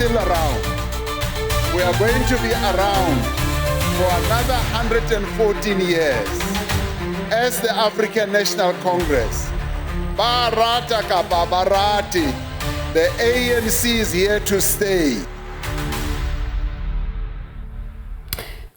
still around. We are going to be around for another 114 years as the African National Congress. Ba rata kapa ba rate, the ANC is here to stay.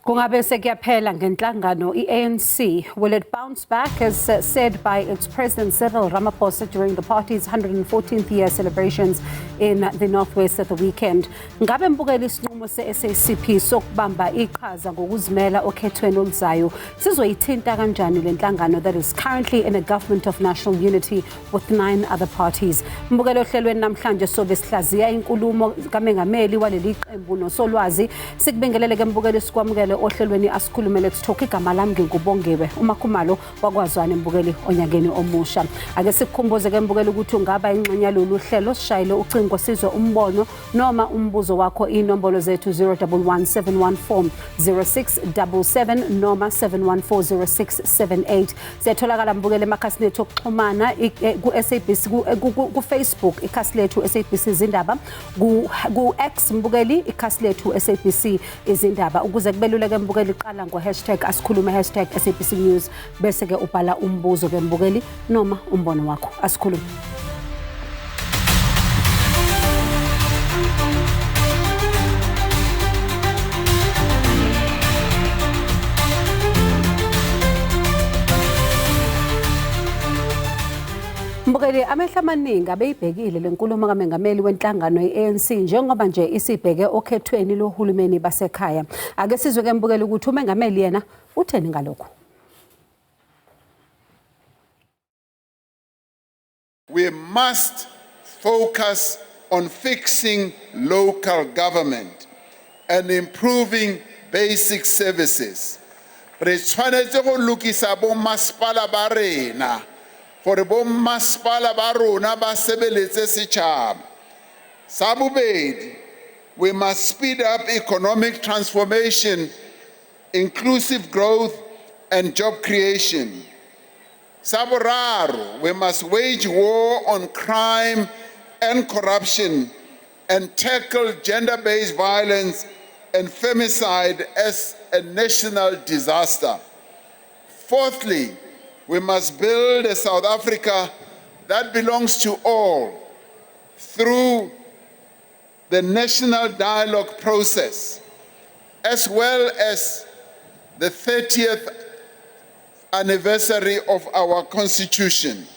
Kungabe sekuyaphela ngenhlangano i-ANC. Will it bounce back, as said by its president Cyril Ramaphosa during the party's 114th year celebrations in the Northwest at the weekend? Ngabe, mbukeli, isinqumo se-SACP sokubamba iqhaza ngokuzimela okhethweni oluzayo sizoyithinta kanjani le nhlangano that is currently in a government of national unity with nine other parties? Mbukeli, ohlelweni namhlanje sobe sihlaziya inkulumo kamengameli waleli qembu nosolwazi. Sikubingelele ke, mbukeli, sikwamukele ohlelweni Asikhulume, Let's Talk. Igama lami nginguBongiwe uMakhumalo wakwaZwane. Mbukeli, onyakeni omusha, ake sikukhumbuze ke, mbukeli, ukuthi ungaba ingxenye yalolu hlelo, sishayele ucingo sizwe umbono noma umbuzo wakho. Inombolo zethu 011 714 0677 noma 714 0678. Siyatholakala, mbukeli, emakhasini ethu okuxhumana ku-SABC, ku-Facebook ikhasi lethu SABC Izindaba, ku-X, mbukeli, ikhasi lethu SABC Izindaba. Ukuze kubeluleke, mbukeli, qala ngo#asikhulume, #SABCNews, bese ke ubhala umbuzo ke, mbukeli, noma umbono wakho. Asikhulume. Mbukeli, amehlo amaningi abeyibhekile le nkulumo kamengameli wenhlangano i-ANC njengoba nje isibheke okhethweni lohulumeni basekhaya. Ake sizwe ke, mbukeli, ukuthi umengameli yena utheni ngalokhu. We must focus on fixing local government and improving basic services. Re tshwanetse go lokisa bo masepala ba rena gore bo masepala ba rona ba sebeletse setšhaba. Sa bobedi, we must speed up economic transformation, inclusive growth and job creation. Sa boraro, we must wage war on crime and corruption and tackle gender-based violence and femicide as a national disaster. Fourthly, we must build a South Africa that belongs to all through the national dialogue process, as well as the 30th anniversary of our constitution.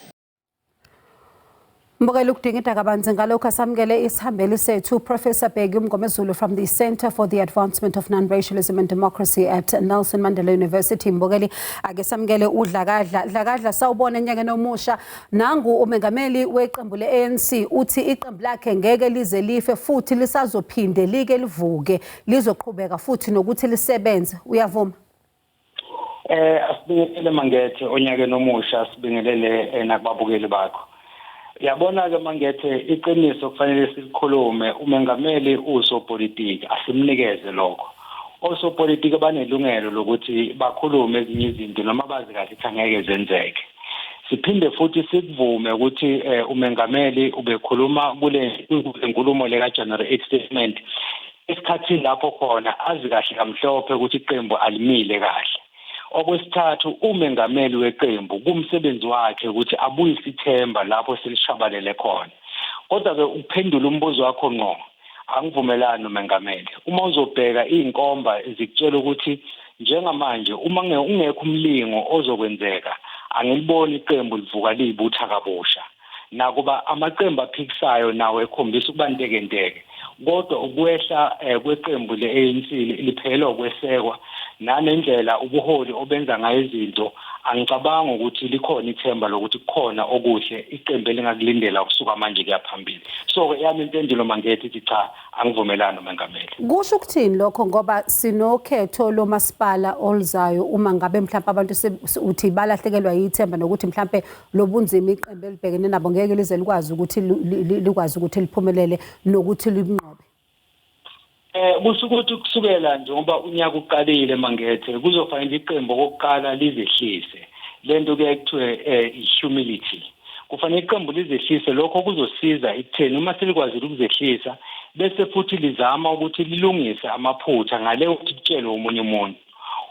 Mbukeli, ukudingida kabanzi ngalokhu, asamukele isihambeli sethu, Professor Bheki Mngomezulu from the Center for the Advancement of Non-Racialism and Democracy at Nelson Mandela University. Mbukeli, ake samukele uDlakadla. Dlakadla, sawubona enyakeni omusha. Nangu umengameli weqembu le-ANC uthi iqembu lakhe ngeke lize life futhi lisazophinde like livuke, lizoqhubeka futhi nokuthi lisebenze. Uyavuma? Asibingelele, Mangethe, onyakeni omusha, sibingelele nakubabukeli bakho. Yabona ke, Mangethe, iqiniso kufanele silikhulume, umengameli usopolitiki, asimnikeze lokho. Osopolitiki banelungelo lokuthi bakhulume ezinye izinto noma bazi kahle ukuthi angeke zenzeke. Siphinde futhi sikuvume ukuthi umengameli ubekhuluma kule nkulumo le ka January 8 statement esikhathini lapho khona azi kahle kamhlophe ukuthi iqembu alimile kahle. Okwesithathu, umengameli weqembu kumsebenzi wakhe ukuthi abuyise ithemba lapho selishabalele khona. Kodwa-ke, ukuphendula umbuzo wakho ngqo, angivumelani nomengameli. Uma uzobheka iy'nkomba zikutshela ukuthi njengamanje uma ungekho umlingo ozokwenzeka, angiliboni iqembu livuka liyibutha kabusha, nakuba amaqembu aphikisayo nawo ekhombisa ukuba ntekenteke. Kodwa ukwehla kweqembu le-ANC liphelelwa ukwesekwa nanendlela ubuholi obenza ngayo izinto, angicabanga ukuthi likhona ithemba lokuthi kukhona okuhle iqembu elingakulindela kusuka manje kuya phambili. So-ke yami impendulo, Mangethe, ithi cha, angivumelani nomengameli. Kusho ukuthini lokho, ngoba sinokhetho lomasipala oluzayo, uma ngabe mhlawumbe abantu uthi balahlekelwa yithemba nokuthi mhlawumbe lobunzima iqembu elibhekene nabo ngeke lize likwazi ukuthi likwazi ukuthi liphumelele nokuthi linqobe? Kusho ukuthi kusukela njengoba unyaka uqalile, Mangethe, kuzofanele iqembu okokuqala lizehlise. Lento kuyaye kuthiwe humility. Kufanele iqembu lizehlise. Lokho kuzosiza ekutheni uma selikwazile ukuzehlisa bese futhi lizama ukuthi lilungise amaphutha ngale ukuthi kutshelwe omunye umuntu.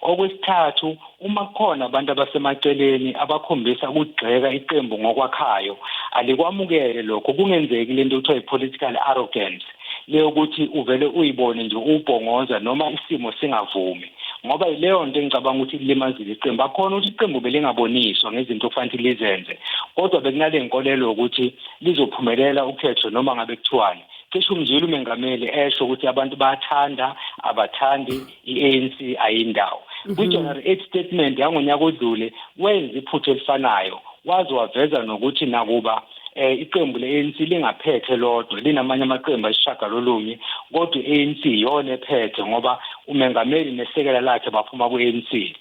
Okwesithathu, uma kukhona abantu abasemaceleni abakhombisa ukugxeka iqembu ngokwakhayo, alikwamukele lokho. Kungenzeki lento okuthiwa i-political arrogance, leyokuthi uvele uyibone nje ubhongoza noma isimo singavumi, ngoba yileyo nto engicabanga ukuthi ilimazile iqembu. Akhona ukuthi iqembu belingaboniswa ngezinto okufanele lizenze, kodwa bekunale nkolelo yokuthi lizophumelela ukhetho noma ngabe kuthiwani. Cishe umzwile umengameli esho ukuthi abantu bayathanda abathandi i-ANC ayindawo. Kwi-January 8 statement yangonyaka odlule wenza iphutha elifanayo, waze waveza nokuthi nakuba iqembu le-ANC lingaphethe lodwa, linamanye amaqembu ayisishagalolunye, kodwa i-ANC iyona ephethe ngoba umengameli nesekela lakhe baphuma ku-ANC.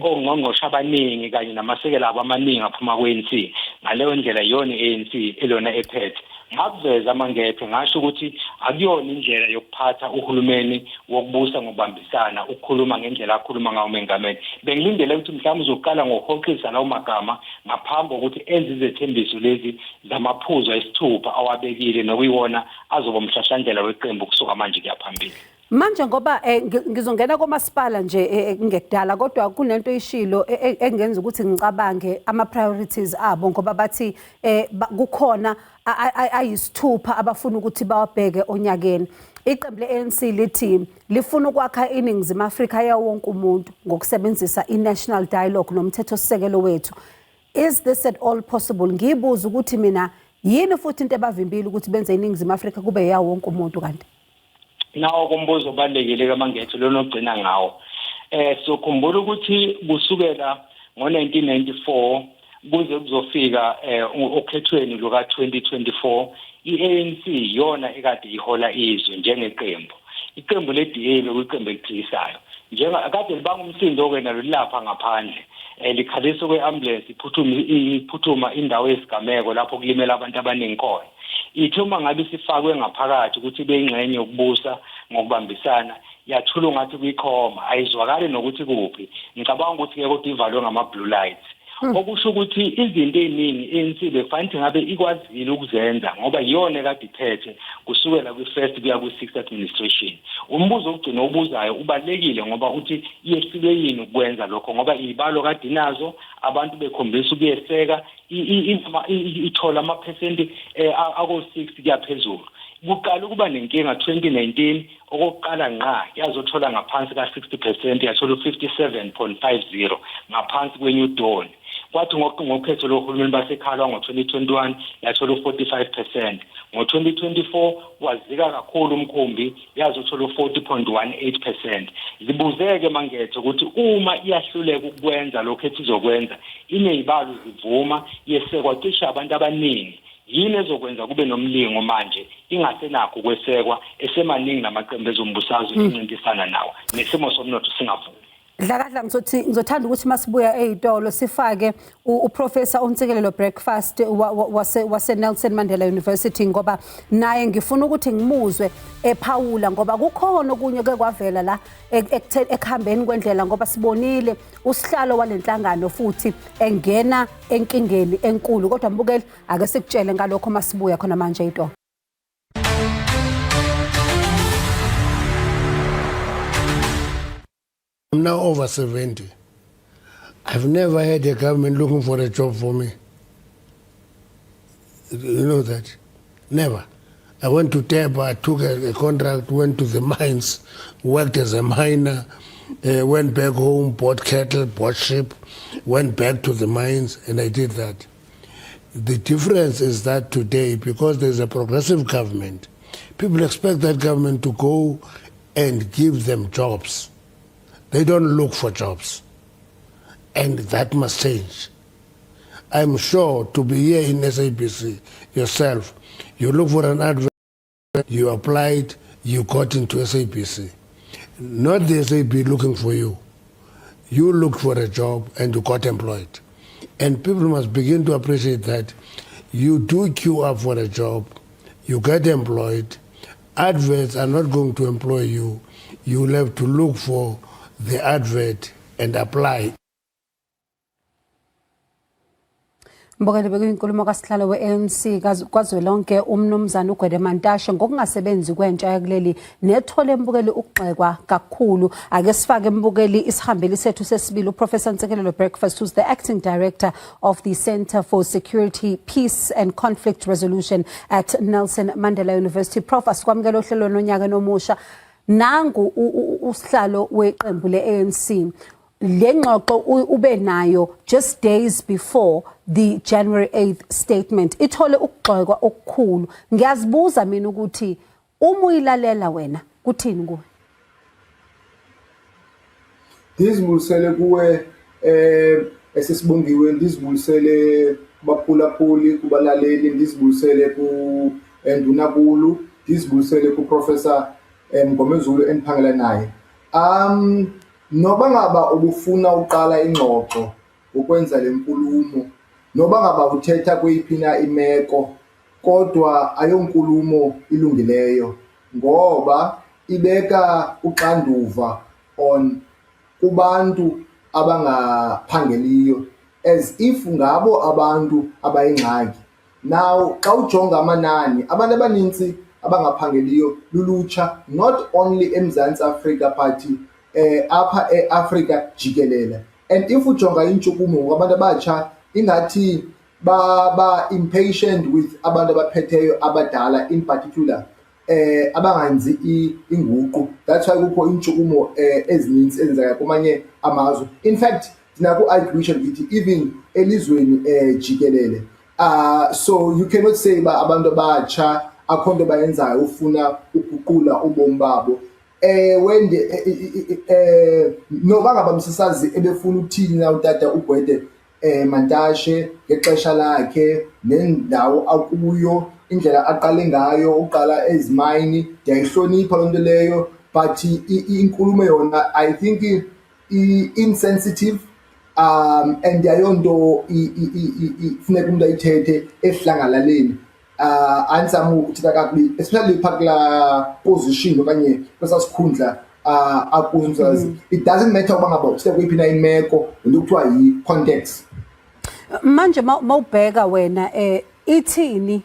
Ongqongqoshe abaningi kanye namasekela abo amaningi aphuma ku-ANC. Ngaleyo ndlela iyona i-ANC elona ephethe. Ngakuveza amangethe ngasho ukuthi akuyona indlela yokuphatha uhulumeni wokubusa ngokubambisana ukukhuluma ngendlela akhuluma ngayo umengameli. Bengilindele ukuthi mhlawumbe uzoqala ngokuhoxisa lawo magama ngaphambi kokuthi enze izethembiso lezi zamaphuzu ayisithupha awabekile, nokuyiwona azoba umhlahlandlela weqembu kusuka manje kuya phambili. Manje ngoba ngizongena komasipala nje ngekudala, kodwa kunento ishilo engenza ukuthi ngicabange ama priorities abo, ngoba bathi kukhona ayisithupha abafuna ukuthi bawabheke onyakeni. Iqembu le-ANC lithi lifuna ukwakha iNingizimu Afrika yawo wonke umuntu ngokusebenzisa i-National Dialogue nomthethosisekelo wethu. Is this at all possible? Ngibuza ukuthi mina yini futhi into ebavimbile ukuthi benze iNingizimu Afrika kube yawo wonke umuntu kanti? Nawo kumbuzo obalulekile kaMangethe lona ogcina ngawo. Sokhumbula ukuthi kusukela ngo-1994 kuze kuzofika okhethweni luka 2024, i-ANC yona ekade ihola izwe njengeqembu. Iqembu le-DA bekuyiqembu eliphikisayo. Njenga kade libanga umsindo ke nalo lilapha ngaphandle. Likhalisa kwe-ambulance iphuthuma indawo yesigameko lapho kulimela abantu abaningi khona. Ithe uma ngabe sifakwe ngaphakathi ukuthi ibe ingxenye yokubusa ngokubambisana, yathula ngathi kuyikhoma, ayizwakali nokuthi kuphi. Ngicabanga ukuthi ke kodwa ivalwe ngama-blue lights. Okusho ukuthi izinto eziningi i-ANC bekufanele ngabe ikwazile ukuzenza ngoba iyona ekade iphethe kusukela kwi-first kuya kwi-sixth administration. Umbuzo ogcina obuzayo ubalulekile ngoba uthi iyehlulwe yini ukwenza lokho, ngoba iy'balo kade inazo, abantu bekhombisa ukuyeseka, ithola amaphesenti ako-6 kuya phezulu. Kuqala ukuba nenkinga 2019, okokuqala ngqa yazothola ngaphansi ka-60%, yathola u-57.50 ngaphansi kwe-New Dawn. Kwathi ngokhetho lohulumeni basekhaya ngo-2021 yathola u-45%. Ngo-2024 wazika kakhulu umkhumbi, yazothola u-40.18%. Zibuzeke Mangethe ukuthi uma iyahluleka ukwenza lokho ethi izokwenza, iney'balo zivuma, yesekwa cishe abantu abaningi, yini ezokwenza kube nomlingo manje ingasenakho ukwesekwa esemaningi namaqembu ezombusazwe encintisana nawo, nesimo somnotho singavumi. Dlakadla, ngizothanda ukuthi masibuya ey'tolo sifake uProfessor uNtsikelelo Breakfast wase Nelson Mandela University, ngoba naye ngifuna ukuthi ngimuzwe ephawula, ngoba kukhona okunye ke kwavela la ekuhambeni kwendlela, ngoba sibonile usihlalo walenhlangano futhi engena enkingeni enkulu. Kodwa mbukeli, ake sikutshele ngalokho masibuya khona manje ey'tolo. I'm now over 70. I've never had a government looking for a job for me. You know that? Never. I went to Teba, I took a contract, went to the mines, worked as a miner, went back home, bought cattle, bought sheep, went back to the mines, and I did that. The difference is that today, because there's a progressive government, people expect that government to go and give them jobs. They don't look for jobs. And that must change. I'm sure to be here in SABC yourself, you look for an advert, you applied, you got into SABC. Not the SAB looking for you. You looked for a job and you got employed. And people must begin to appreciate that you do queue up for a job, you get employed. Adverts are not going to employ you. You will have to look for the advert and apply. Mbukeli, bekuyinkulumo kasihlalo we-ANC kwazwelonke umnumzane uGwede Mantashe ngokungasebenzi kwentsha yakuleli nethole, mbukeli, ukugxekwa kakhulu. Ake sifake, mbukeli, isihambeli sethu sesibili, uProfessor Ntsikelelo Breakfast, who's the acting director of the Center for Security, Peace and Conflict Resolution at Nelson Mandela University. Prof, asikwamukele ohlelo nonyaka nomusha. Nangu usihlalo weqembu le-ANC, le ngxoxo ube nayo just days before the January 8th statement ithole ukugxekwa okukhulu. Ngiyazibuza mina ukuthi uma uyilalela wena, kuthini kuwe? Ndizibulisele kuwe esesibongiwe, ndizibulisele kubaphulaphuli, kubalaleli, ndizibulisele ku Ndunakulu, ndizibulisele ku Professor Mngomezulu endiphangela naye. Noba ngaba ubufuna uqala ingxoxo ngokwenza le nkulumo, noba ngaba uthetha kweyiphi na imeko, kodwa ayonkulumo ilungileyo ngoba ibeka uxanduva on kubantu abangaphangeliyo as if ngabo abantu abayingxaki. Now xa ujonga amanani, abantu abanintsi abangaphangeliyo lulutsha, not only eMzantsi Afrika but apha eAfrika jikelele. And if ujonga intshukumo kwabantu abatsha, ingathi baba impatient with abantu abaphetheyo abadala, in particular abangenzi inguqu. That's why kukho intshukumo ezininzi ezenzeka kumanye amazwe. In fact, ndinaku-argution ndithi even elizweni jikelele. So you cannot say uba abantu abatsha akho nto bayenzayo ufuna uguqula ubomi babo. Ewe, noba ngaba msasazi ebefuna ukuthini na utata uGwede Mantashe ngexesha lakhe nendawo akuyo, indlela aqale ngayo uqala ezimayini, ndiyayihlonipha loo nto leyo, but inkulumo yona I think i-insensitive and ayonto funeka umntu ayithethe esidlangalaleni. Andizami ukuthetha kakubi, especially phaa kulaa position okanye kwesaa sikhundla akuso umsasazi. It doesn't matter uba ngaba uthetha kweyiphi na imeko, yinto kuthiwa yi-context. Manje mawubheka wena, ithini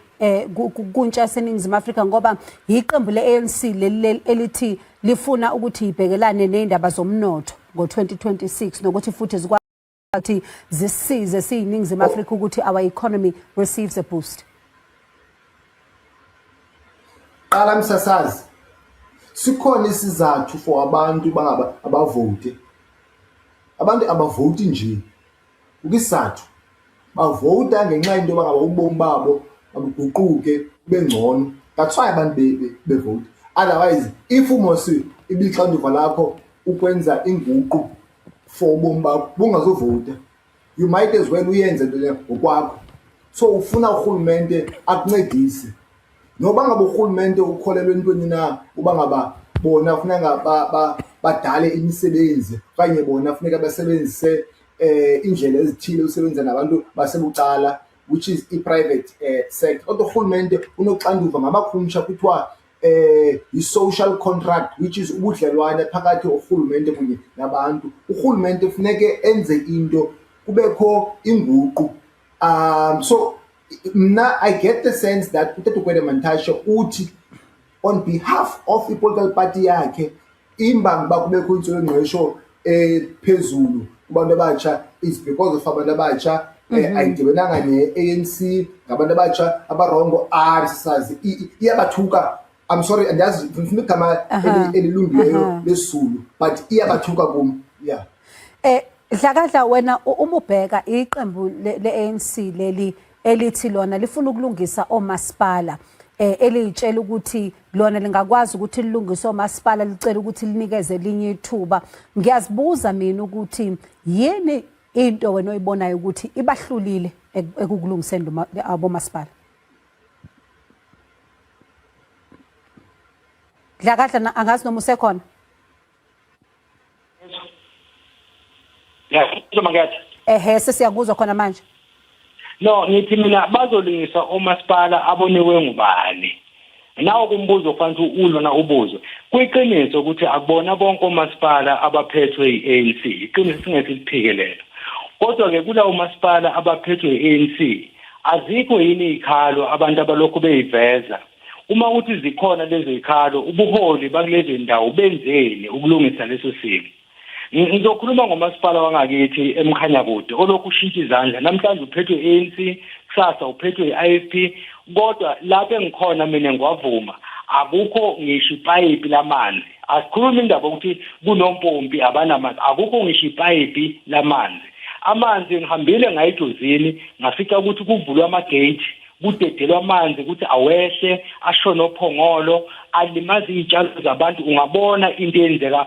kuntsha yaseNingizimu Afrika, ngoba iqembu le-ANC leli elithi lifuna ukuthi ibhekelane nezindaba zomnotho ngo-2026 nokuthi futhi zikwathi zisize siyiNingizimu Afrika ukuthi our economy receives a boost? Qala msasazi, sikhona isizathu for abantu bangaba abavote. Abantu abavoti nje, kukho isizathu. Bavota ngenxa yento yoba ngaba ubomi babo mabuguquke bube ngcono. That's why abantu bevota. Otherwise, if mos ibixanduva lakho ukwenza inguqu for ubomi bakho, bungazovota. You might as well uyenze nto leyo ngokwakho. So ufuna urhulumente akuncedise. Noba ngaba urhulumente ukholelwa entweni na uba ngaba bona funeka badale imisebenzi okanye bona funeka basebenzise indlela ezithile usebenza nabantu basebucala, which is i-private sector. Kodwa urhulumente unoxanduva ngamakhumsha kuthiwa yi-social contract, which is ubudlelwane phakathi urhulumente kunye nabantu. Urhulumente funeke enze into kubekho inguqu. So mna I get the sense that utata uGwede Mantashe uthi on behalf of i-political party yakhe, imbangi uba kubekho intswelangqesho ephezulu kubantu abatsha is because of abantu abatsha. Ayidibenanga ne-ANC, ngabantu abatsha abarongo. Sasazi iyabathuka. I'm sorry, andiyazi, ndifuna igama elilungileyo lesiZulu, but iyabathuka kum, yeah. Dlakadla, wena uma ubheka iqembu le-ANC leli elithi lona lifuna ukulungisa omasipala, elitshela ukuthi lona lingakwazi ukuthi lilungise omasipala, licela ukuthi linikeze elinye ithuba, ngiyazibuza mina ukuthi yini into wena oyibonayo ukuthi ibahlulile ekukulungiseni abomasipala? Dlakadla, angazi noma usekhona. Ya, Mangethe. Ehe, sesiyakuzwa khona manje. No, ngithi mina bazolungisa omasipala aboniwe ngubani? Nawo kumbuzo kufanele ulona ubuzwe. Kuyiqiniso ukuthi akubona bonke omasipala abaphethwe yi-ANC, iqiniso singeke siliphike lelo. Kodwa-ke kulawo masipala abaphethwe i-ANC, azikho yini iy'khalo abantu abalokhu beyiveza? Uma uthi zikhona lezo y'khalo, ubuholi bakulezo ndawo benzeni ukulungisa leso simo? Ngizokhuluma ngomasipala wangakithi eMkhanyakude, olokhu ushintsha izandla. Namhlanje uphethwe i-ANC, kusasa uphethwe i-IFP, kodwa lapho engikhona mina ngiwavuma, akukho ngisho ipayipi lamanzi. Asikhulumi indaba ukuthi kunompompi abanamanzi, akukho ngisho ipayipi lamanzi. Amanzi ngihambile ngayijozini, ngafica ukuthi kuvulwe ama-gate, kudedelwa amanzi ukuthi awehle ashone ophongolo, alimaza iy'tshalo zabantu. Ungabona into eyenzeka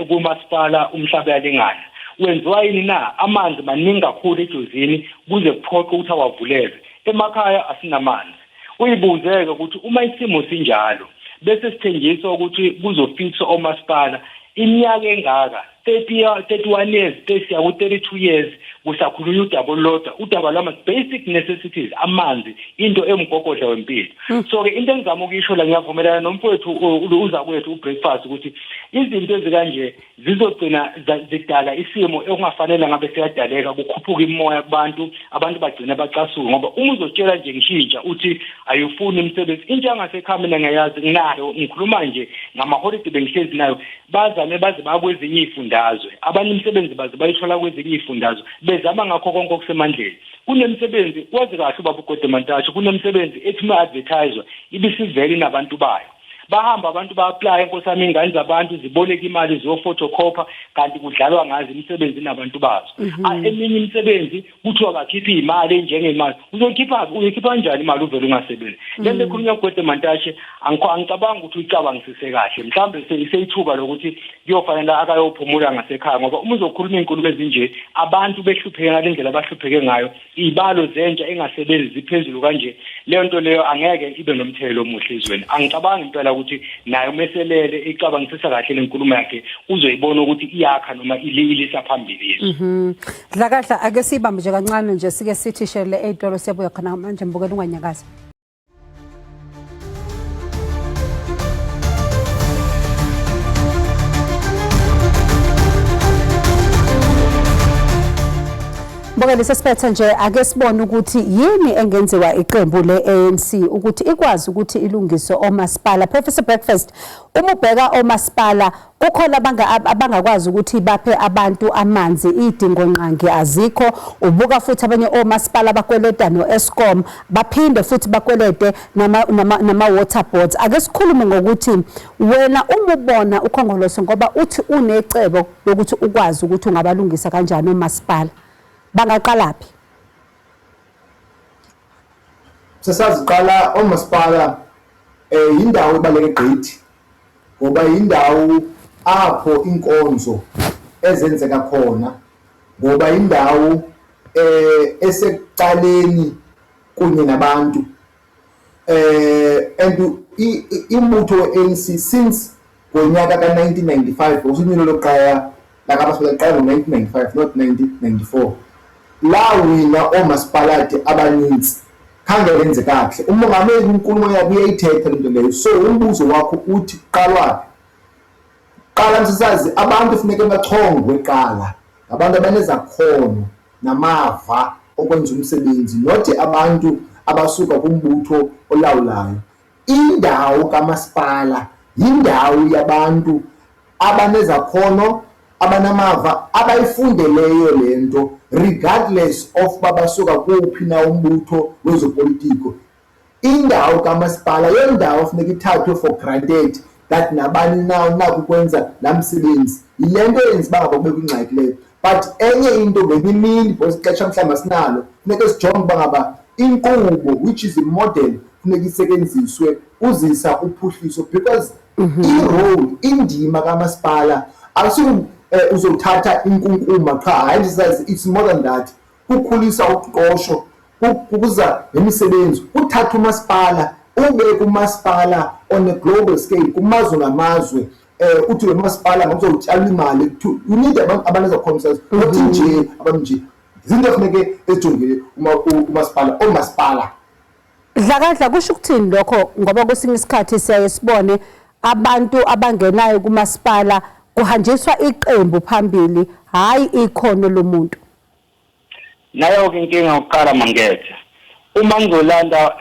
kumasipala umhlaba yalingana. Wenziwa yini na? Amanzi maningi kakhulu ejozini kuze kuphoqe ukuthi awavulelwe. Emakhaya asinamanzi. Uyibuzeke ukuthi uma isimo sinjalo, bese sithenjiswa ukuthi kuzofikswa omasipala iminyaka engaka, 30, 31 years, 30 ku 32 years, kusakhulunywa udaba olulodwa, udaba lwama basic necessities, amanzi, into emgogodla wempilo. So ke into engizama ukuyisho la, ngiyavumelana nomfowethu uzakwethu uBreakfast ukuthi izinto ezikanje zizogcina zidala isimo ekungafanele ngabe siyadaleka, kukhuphuka imoya kubantu, abantu bagcina bacasuka. Ngoba uma uzotshela nje ngishintsha uthi ayufuni imisebenzi, into yangasekhaya mina ngiyayazi, nginayo, ngikhuluma nje ngamaholide bengihlezi nayo, bazame baze bakwezinye iy'fundazwe, abanye imisebenzi baze bayithola kwezinye iy'fundazwe, bezama ngakho konke okusemandleni. Kunemisebenzi, wazi kahle ubaba uGwede Mantashe, kunemisebenzi ethi uma-advertiswa ibisivele inabantu bayo. Bahamba abantu ba-applya, nkosi yami, iy'ngane zabantu ziboleka imali ziyofotokhopha, kanti kudlalwa ngazo, imisebenzi inabantu bazo. Eminye imisebenzi kuthiwa bakhiphe iy'mali enjengemali, uzokhipha, uyokhipha kanjani imali uvele ungasebenzi? Le nto ekhulunywa kuGwede Mantashe, angicabangi ukuthi uyicabangisise kahle. Mhlawumbe seyithuba lokuthi kuyofanele akayophumula ngasekhaya, ngoba uma uzokhuluma iy'nkulumo ezinje, abantu behlupheke ngale ndlela abahlupheke ngayo, iy'balo zentsha engasebenzi ziphezulu kanje, leyo nto leyo angeke ibe nomthelela omuhle ezweni. Angicabangi impela ukuthi naye umeselele icabangisisa kahle le nkulumo yakhe, uzoyibona ukuthi iyakha noma ilisa phambili izwe. Dlakadla, ake siyibambe nje kancane nje, sike sithi shele ey'tolo, siyabuya khona manje. Mbukela, unganyakazi. Mbukeli, sesiphethe nje, ake sibone ukuthi yini engenziwa iqembu le-ANC ukuthi ikwazi ukuthi ilungise omasipala. Professor Breakfast, uma ubheka omasipala, kukhona abangakwazi ukuthi baphe abantu amanzi, idingo nqangi azikho. Ubuka futhi abanye omasipala bakweleta no-Eskom, baphinde futhi bakwelete nama-water boards. Ake sikhulume ngokuthi wena uma ubona ukhongolose, ngoba uthi unecebo lokuthi ukwazi ukuthi ungabalungisa kanjani omasipala, bangaqalaphi? Sesaziqala omasipala, indawo ebaluleke gqithi, ngoba indawo apho inkonzo ezenzeka khona, ngoba indawo esekuqaleni kunye nabantu, and imbutho we-ANC since ngonyaka ka-1995, usunyulo lokuqala lakamasipala liqala ngo-1995, not 1994, lawina oomasipalati abanintsi, khange lenze kakuhle. Umongameli kwinkulumo yakhe uyayithetha le nto leyo. So umbuzo wakho uthi kuqalwaphi? Qala, msisazi, abantu funeke bachongwe qala ngabantu abanezakhono namava okwenza umsebenzi, not abantu abasuka kumbutho olawulayo. Indawo kamasipala yindawo yabantu abanezakhono, abanamava, abayifundeleyo le nto, regardless of uba basuka kuwuphi na umbutho wezopolitiko. Indawo kamasipala yondawo funeka ithathwe for granted that nabani na unako ukwenza laa msebenzi. Yile nto yenza uba ngaba kubekho ingxaki leyo. But enye into, ngenye imini, because ixesha mhlawumbi asinalo, funeke sijonge uba ngaba inkqubo, which is imodel, funeka isetyenziswe uzisa uphuhliso, because i-role, indima kamasipala akusiku uzothatha inkunkuma qha. Hayi, ndisazi, it's more than that. Kukhulisa uqoqosho, kuza nemisebenzi, uthatha umasipala ubeke umasipala on a global scale, kumazwe ngamazwe, uthi lo masipala ngokuzowutshala imali, you need abantu abanezakhono, not nje abantu nje. Izinto efuneke ezijongile umasipala, oomasipala. Dlakadla, kusho ukuthini lokho? Ngoba kwesinye isikhathi siyaye sibone abantu abangenayo kumasipala kuhanjiswa iqembu phambili, hayi ikhono lomuntu. Nayo-ke inkinga yokuqala, Mangethe, uma ngizolanda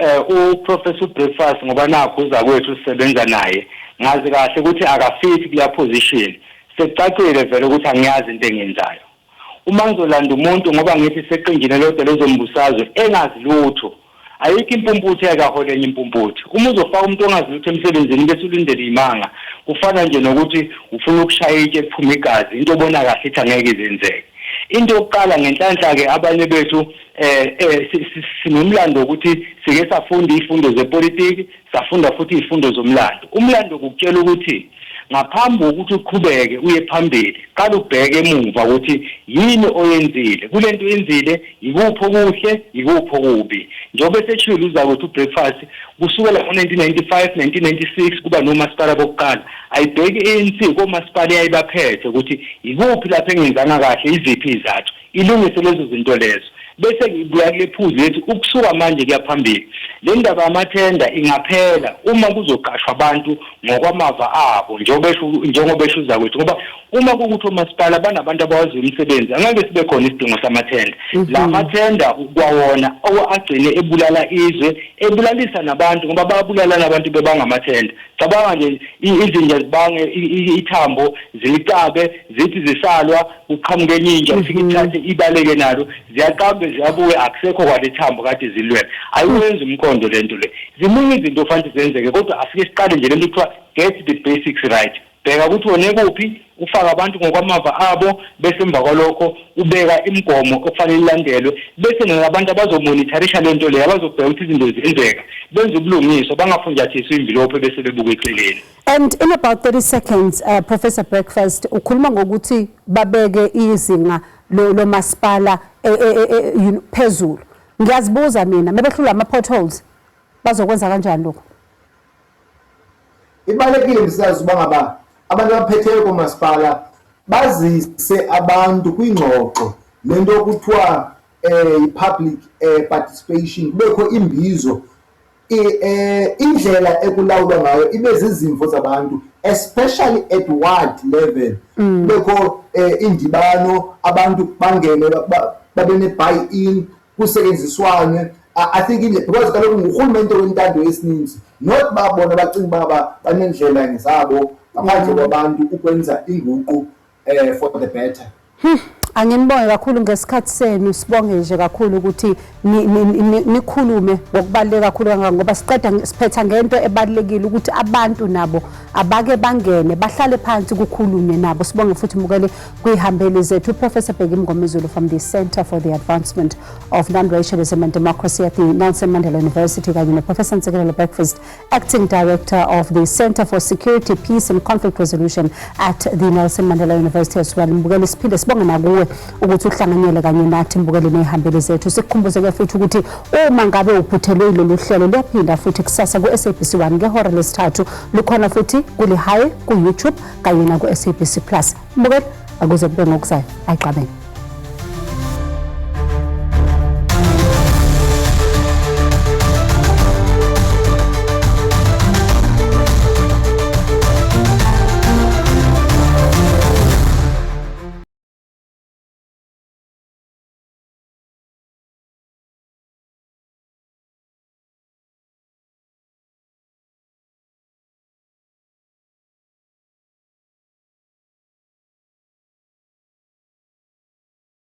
uProfessor Breakfast, ngoba nakho uza kwethu sisebenza naye, ngazi kahle ukuthi akafithi kuleya position. Sekucacile vele ukuthi angiyazi into engiyenzayo. Uma ngizolanda umuntu, ngoba ngithi seqenjini elodwa lezombusazwe, engazi lutho, ayikho impumputhe yakahola enye impumputhe. Uma uzofaka umuntu ongazi lutho emsebenzini bese ulindele imanga, kufana nje nokuthi ufuna ukushaya itshe kuphuma igazi, into obona kahle ithi angeke izenzeke. Into yokuqala, ngenhlanhla-ke abanye bethu sinomlando ukuthi sike safunda izifundo zepolitiki, safunda futhi izifundo zomlando. Umlando kukutshela ukuthi ngaphambi kokuthi uqhubeke uye phambili, qala ubheke emuva ukuthi yini oyenzile kulento oyenzile, yikuphi okuhle, yikuphi okubi. Njengoba eseshilo uzakwethu uBreakfast, kusukela ngo-1995 1996 kuba nomasipala bokuqala, ayibheki i-ANC komasipala eyayibaphethe ukuthi yikuphi lapho engenzanga kahle, iziphi izathu, ilungise lezo zinto lezo. Bese ngibuya kule phuzu lethi ukusuka manje kuya phambili, le ndaba yamathenda ingaphela uma kuzoqashwa abantu ngokwamava abo, njengoba esho uzakwethu, ngoba uma kuwukuthi omasipala banabantu abawaziyo umsebenzi, angeke sibe khona isidingo samathenda. La mathenda kwawona agcine ebulala izwe, ebulalisa nabantu, ngoba bayabulalana abantu bebangamathenda. Cabanga nje, izinja zibange ithambo, zilicabe, zithi zisalwa kuqhamuke enye inja, ifike ithathe ibaleke nalo, ziyaqambe ziyabuye, akusekho kwale thambo kade zilwela. Ayiwenzi umqondo lento le. Ziningi izinto ofanele zenzeke, kodwa asike siqale nje lento kuthiwa get the basics right. Bheka ukuthi wone kuphi, ufake abantu ngokwamava abo, bese emva kwalokho ubeka imigomo okufanele ilandelwe, bese nalabantu abazomonitharisha lento leyo, abazobheka ukuthi izinto ziyenzeka, benze ubulungiswa, bangafunjathiswa imvilopho bese bebuka eceleni. And in about 30 seconds, Professor Breakfast, ukhuluma ngokuthi babeke izinga lomasipala phezulu. Ngiyazibuza mina, mebehlula ama potholes, bazokwenza kanjani lokho? Ibalekile, msazi, uba ngaba abantu abaphetheyo komasipala bazise abantu kwingxoxo, lento okuthiwa i-public participation, kubekho imbizo, indlela ekulawulwa ngayo ibe zizimvo zabantu, especially at ward level. Kubekho indibano, abantu bangene, babe ne-buy in, kusetyenziswane. I think because kaloku ngurhulumente wentando yesininzi, not babona bacinga uba banendlela zabo ngaphandle kwabantu ukwenza inguqu for the better. Anginibonge kakhulu ngesikhathi senu, sibonge nje kakhulu ukuthi nikhulume ngokubaluleka kakhulu kangaka, ngoba siqeda siphetha ngento ebalulekile ukuthi abantu nabo abake bangene, bahlale phansi, kukhulunywe nabo. Sibonge futhi mukele kwihambeli zethu, Professor Bheki Mngomezulu from the Center for the Advancement of Non-Racialism and Democracy at the Nelson Mandela University, kanye no-Professor Ntsikelelo Breakfast, Acting Director of the Center for Security, Peace and Conflict Resolution at the Nelson Mandela University as well. Mbukeli, siphinde sibonge nakuwe ukuthi uhlanganyele kanye nathi, mbukeli ney'hambeli zethu. Sikukhumbuze-ke futhi ukuthi uma ngabe uphuthelwe yilolu hlelo, luyaphinda futhi kusasa ku-SABC 1 ngehora lesithathu. Lukhona futhi kulihaye ku-YouTube kanye naku-SABC Plus. Mbukeli, akuze kube ngokuzayo, ayixabene.